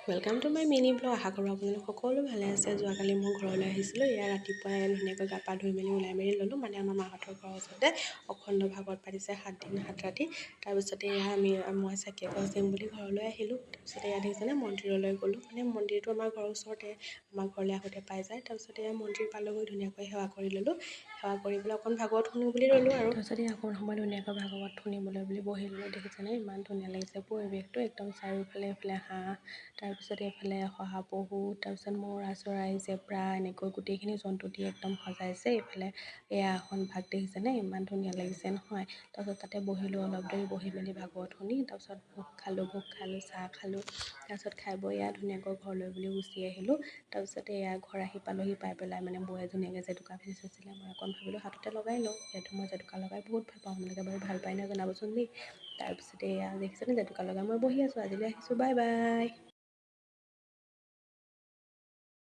Welcome to my mini vlog। আশা কৰোঁ আপোনালোক সকলো ভালে আছে। যোৱাকালি মোৰ ঘৰলৈ আহিছিলোঁ। এয়া ৰাতিপুৱাই ধুনীয়াকৈ গা পা ধুই মেলি ওলাই মেলি ল'লোঁ। মানে আমাৰ মাহঁতৰ ঘৰৰ ওচৰতে অখণ্ড ভাগৱত পাতিছে 7 দিন 7 ৰাতি। তাৰপিছতে এয়া মই চাকি এগছ দিম বুলি ঘৰলৈ আহিলোঁ। তাৰপিছতে এয়া দেখিছেনে, মন্দিৰলৈ গ'লোঁ। মানে মন্দিৰটো আমাৰ ঘৰৰ ওচৰতে, আমাৰ ঘৰলৈ আহোঁতে পাই যায়। তাৰপিছতে এয়া মন্দিৰ পালোগৈ, ধুনীয়াকৈ সেৱা কৰি ল'লোঁ। সেৱা কৰি পেলাই অকণ ভাগৱত শুনো বুলি ল'লোঁ আৰু তাৰপিছতে অকণ সময় ধুনীয়াকৈ ভাগৱত শুনিবলৈ বুলি বহি ল'লোঁ। দেখিছেনে, ইমান ধুনীয়া লাগিছে পৰিৱেশটো একদম। চাৰিওফালে এইফালে হাঁহ, তাৰপিছত এইফালে শহাপহু, তাৰপিছত মৌৰা চৰাই, জেব্ৰা, এনেকৈ গোটেইখিনি জন্তু দি একদম সজাইছে। এইফালে এয়া আসন ভাগ, দেখিছেনে, ইমান ধুনীয়া লাগিছে নহয়। তাৰপিছত তাতে বহিলোঁ অলপ দেৰি। বহি মেলি ভাগৱত শুনি তাৰপিছত ভোগ খালোঁ। ভোগ খালোঁ, চাহ খালোঁ। তাৰপিছত খাই বৈ এয়া ধুনীয়াকৈ ঘৰলৈ বুলি গুচি আহিলোঁ। তাৰপিছতে এয়া ঘৰ আহি পালোহি। পাই পেলাই মানে বৌয়ে ধুনীয়াকৈ জেতুকা পিচিছিলে। মই অকণ ভাবিলোঁ হাততে লগাই লওঁ, যিহেতু মই জেতুকা লগাই বহুত ভাল পাওঁ। আপোনালোকে বাৰু ভাল পায় নে জনাবচোন দেই। তাৰপিছতে এয়া দেখিছেনে, জেতুকা লগাই মই বহি আছোঁ। আজিলৈ আহিছোঁ, বাই বাই।